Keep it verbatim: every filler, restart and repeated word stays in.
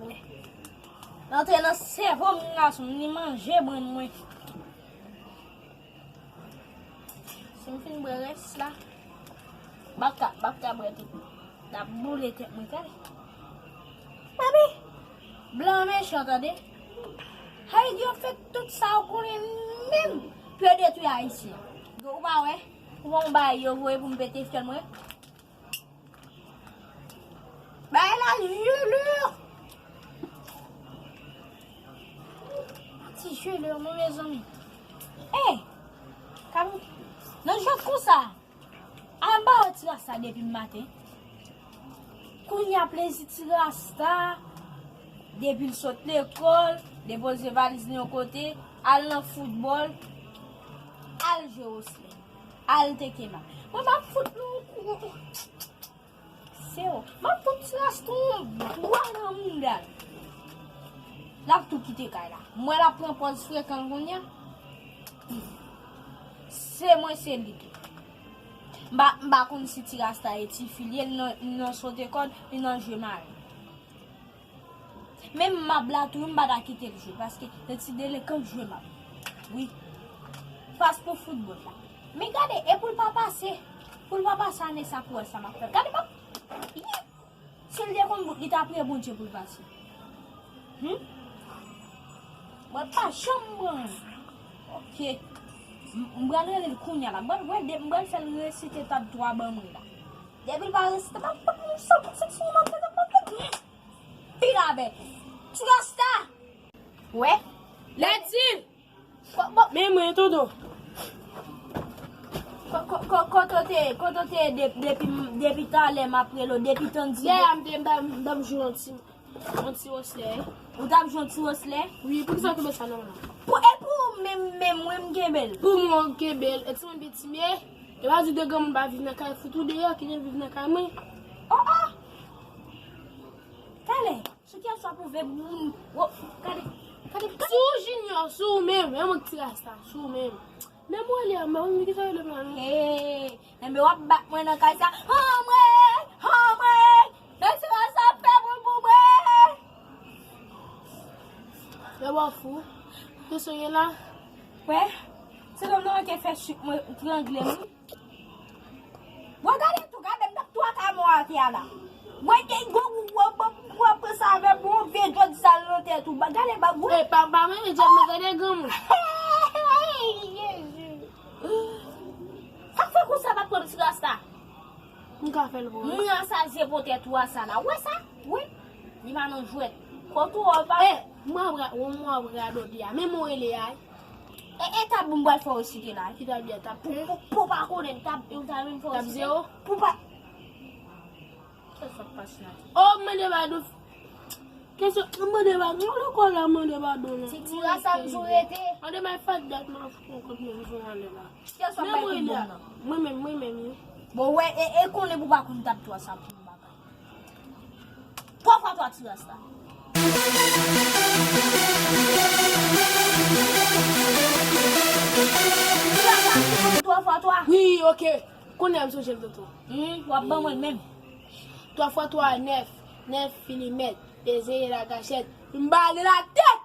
L antre nan sèvo m, gason, m li manje brenn mwen. Si m fin bwè rès la, m ap ka, m ap ka bwè tout. L ap boule tèt mwen, tande. Papi, blan mechan, tande. Haiti yo fè tout sa yo konnen menm pou yo detwi Ayisyen. Ou pa wè? Ou pa wè yon bagay yo voye pou m pete fyèl mwen? Bagay la jele. Ti jele, non, mezanmi. Ey! Kab-, nan jwèt konsa. A, m pa wè ti rasta depi maten. Kounye a plezi ti rasta. Depi l sot lekòl, depoze valiz li yon kote, al nan foutbòl, al jwe woslè. Al teke ma. Mwen m ap fout nou yon kou. Se w. M ap fout ti rasta yon bwa nan mounda l. L ap tou kite kay la. M wè l ap pran pòz frekan kounye a. Se mwen, se li tou. M pa, m pa konn si ti rasta e tifi li ye, li nan, li nan sote kòd, li nan jwe mare. Menm mab la tou, m pa ta kite l jwe, paske se ti delenkan k jwe mab. Wi. Pas pou foutbòl la. Men gade, e pou l pa pase, pou l pa pase ane sa pou wè sa m ap fè. Gade mab. Yi! Si l te konn bout, li ta priye Bondye pou l pase. Hmm? Mwen pa janm pran. Ok. M, m pral rele l kounye a la. M pral, mwen de, m pral fè l resite tab twa ban mwen la. Depi l pa resite, m ap pran yon san pou san sou nan tèt, m ap pran. Pil avè. Ti rasta. Wè. Lè di. Ko-, bon. Men mwen, tonton. Ko-, ko-, ko-, kote w te ye? Kote w te ye dep-, depi, depi talè m ap rele w, depi tan di. Yè a m te, m t ap, m t ap jwe yon ti, yon ti woslè. Ou t ap jwe yon ti woslè? Wi, poukisa w kenbe sa nan men w? Pou, e pou ou menm, menm, mwen m kenbe l. Pou mwen w kenbe l. E timoun piti m ye. E pa di de granmoun pa viv nan kay fout ou deyò, ki vin viv nan kay mwen. Oh, oh! Talè. Sou kiyès w ap ouvè moun? Wo, gade, gade, gade. Sou Junior, sou ou menm, e mwen ki ti rasta, sou ou menm. Men mwen li a, men mwen ki sa yo le plan non. Hey, enben w ap bat mwen nan kay sa. Anmwey, anmwey. Men se pa sa ap fè moun pou mwen. Yo ba w fou. Kesyon gen la. Wè, se nonm nan ke fè chik mwen trangle m. Bon, gade tou, gade m t ap tou ak amò atè a la. Mwen gen gwo gwo gwo gwo gwo pran sa avè bon vye djòd sal nan tèt ou. Ba, gade ba gwo. E pa, pa mwen, e djòd mwen gade granmoun. Jezi. Sa k fè konsa pa pran ti rasta? M ka fè l pou ou. Mwen rasaze pou tèt ou a sa la. Ou wè sa? Wi. Li pa nan jwèt. Kote ou pa. E, mwen ap ra-, mwen ap radòt li a. Men mwen rele a. E, e tab m pral fè w resite la. Ki tab li a, tab pou, pou, pou pa konnen tab, ou ta vin fè w resite. Tab zewo? Pou pa. Kèlswa k pase la. Oh, mande padon. Kèlswa, mande padon. Mwen lekòl la, mande padon non. Ti, ti rasta m sou rete. Mande my fat dat, mwen fou kont mwen sou mande la. Kèlswa bay kout bòm nan. Mwen menm, mwen menm, wi. Bon, wè, e, e konnen pou pa konn tab twa sa pou m bagay. Twa fwa twa ti rasta. Twa fwa twa. Wi, ok. Kounye a m sonje l tonton. Hmm, w ap ban mwen menm. Twa fwa twa, nèf. Nèf filimèt. Ezeye la kachèt. M bale la tèt.